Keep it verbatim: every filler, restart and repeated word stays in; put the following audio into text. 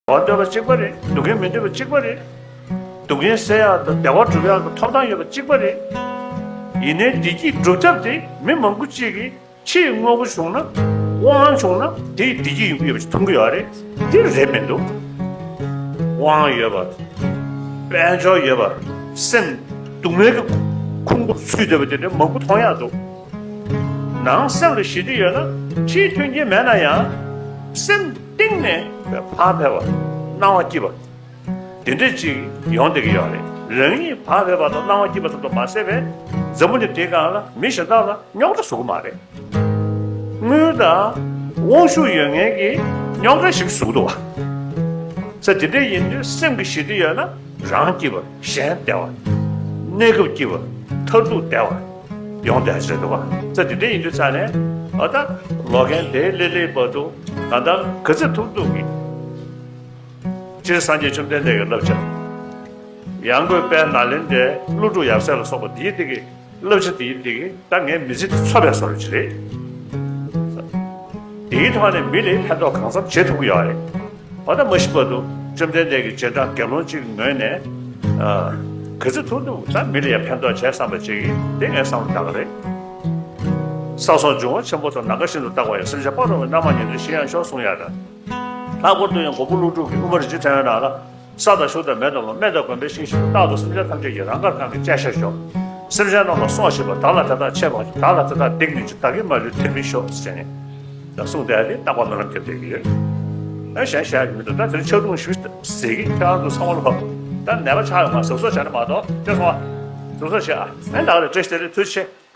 བདེ་བ་འདོད་པ་གཅིག་པ་རེད། སྡུག་བསྔལ་མི་འདོད་པ་གཅིག་པ་རེད། སྡུག་བསྔལ་སེལ་ཡག་དང་བདེ་བ་སྒྲུབ་ཡག་གི་ཐོབ་ཐང་ཡོད་པ་གཅིག་པ་རེད། ཡིན་ནའི་བདེ་སྐྱིད་སྒྲུབ་ཐབས་དེ་མི་མང་པོ་གཅིག་གིས་ཕྱིའི་དངོས་པོ་བྱུང་ན། དབང་བྱུང་ན་དེ་བདེ་སྐྱིད་ཡོང་གི་ཡོད་པ་ཞིག་མཐོང་གི་ཡོད་རེད། དེ་རེད་མི་འདུག་དབང་ཡོད་པ། དཔལ་འབྱོར་ཡོད་པ། སེམས་སྡུག་བསྔལ་གྱི་ཁུང་བུར་ཚུད་བསྡད་པ་དེ་འདྲ་མང་པོ་མཐོང་ཡག་འདུག་ནང་སེམས་ལ་ཞི་བདེ་ཡོད་ན་ཕྱིའི་མཐུན་རྐྱེན་མེད་ན་ཡང་། སེམས་གཏིང་ནས་ཕར་ཕེབས་པ། སྣང་བ་སྐྱིད་པ། དེ་འདྲ་ཅིག་ཡོང་བསྡད་ཀྱི་ཡོད་རེད། རང་ཉིད་ཕར་ཕེབས་པ་དང་སྣང་བ་སྐྱིད་པ་ཙམ་དུ་མ་ཟད་པའི་འཛམ་བུ་གླིང་འདིའི་སྒང་ལ་མི་གཞན་དག་ལ་རྙོག་དྲ་བཟོ་གི་མ་རེད། དངུལ་དང་དབང་ཤུགས་ཡོད་མཁན་གྱིས་རྙོག་དྲ་ཞིག་བཟོ་གི་འདུག་བ། ས་དེ་འདྲ་ཡིན་དུས་སེམས་ཀྱི་ཞི་བདེ་ཡོད་ན་རང་སྐྱིད་པ། གཞན་བདེ་བ། གནས་སྐབས་སྐྱིད་པ། མཐར་ཐུག་བདེ་བ་ཡོང་བསྡད་ཀྱི་རེད་འདུག་བ། ས་དེ་འདྲ་ཡིན་དུས་ཙང་ནས་ཨ་ད་ལོ་རྒན་དེ་སླེབས་སླེབས་བར་དུ་ད་ལྟ་ག་ཚོད་ཐུབ་ཐུབ་ཀྱིས། སྤྱིར་སངས་རྒྱས་བཅོམ་ལྡན་འདས་ཀྱི་བསླབ་བྱ། ཡང་སྒོས་དཔལ་ནཱ་ལེནྡྲའི་ཀླུ་སྒྲུབ་ཡབ་སྲས་ལ་སོགས་པ་འདིའི་སྟེང་གི་བསླབ་བྱ་འདིའི་སྟེང་གི་ད་ངའི་མི་ཚེ་འདི་འཚོ་བའི་བཟོ་འདྲ་ཅིག་རེད། འདིའི་ཐོག་ནས་མི་ལ་ཕན་ཐོགས་གང་འཚམ་བྱེད་ཐུབ་ཀྱི་ཡོད་རེད། འོ་ད་མ་གཞི་བར་དུ་བཅོམ་ལྡན་འདས་ཀྱི་བྱེ་བྲག་དགེ་སློང་གཅིག་གི་ངོས་ནས་ཨ་ག་ཚོད་ཐུབ་ཐུབ་ད་མི་ལ་ཡང་ཕན་ཐོགས་བྱས་བསམ་པ་ཅིག་འདི་ངའི་བསམ་བློ་བཏང་གི་རེད། ས་སོགས་འབྱུང་བ་ཆེན་པོ་ཚོ་ནམ་མཁའ་བཞིན་དུ་རྟག་པར་ཡང་། སེམས་ཅན་སྤངས་རུང་བའི་རྣམ་མང་ཉིད་དུ་ཞི་ཡང་ཤོག་གསུངས་ཡག་དང་། ལྷག་པར་དུ་ཡང་མགོན་པོ་ཀླུ་སྒྲུབ་ཀྱིས་དབུ་མ་རིན་ཆེན་ཕྲེང་བའི་ནང་ལ། ས་དང་ཤུགས་དང་མེ་དང་རླུང་། སྨན་དང་དགོན་པའི་ཤིང་བཞིན་དུ། རྟག་ཏུ་སེམས་ཅན་ཐམས་ཅད་ཀྱི། རང་དགར་གང་གིས་བཅད་བཞག་ཤོག་སེམས་ཅན་རྣམས་ལ་སྲོག་བཞིན་དུ། བདག་ལ་དེ་དག་ཆད་མ་བྱུང་། བདག་ལ་དེ་དག་སྡིག་མི་འཇུག་བདག་གིས་མ་ལུས་དེར་མི་ཤོག་ཟེར་ནས་ད་གསུངས་བསྡད་དེ་རྟག་པར་སྨོན་ལམ་རྒྱབ་བསྡད་ཀྱི་ཡོད། ཨ་གཞན་གཞན་ཡང་མི་འདུག་ད་དེར་ཆགས་རྡུང་ཞུ་ཟེར་གྱི་ཁྱེད་རང་ཚོ་ཚང་མ་ལ་ད་ནད་པ་ཆགས་ཡོང་ང་གཟབ་གཟབ་བྱས་ན་མ་གཏོགས། ཁྱེད་ཚང་མ་གཟབ་གཟབ་བྱས་ཨ། ཨ་ནི་ད་ག་ལ་བཀྲ་ཤིས་བདེ་ལེགས། ཐུགས་རྗེ་ཆེ།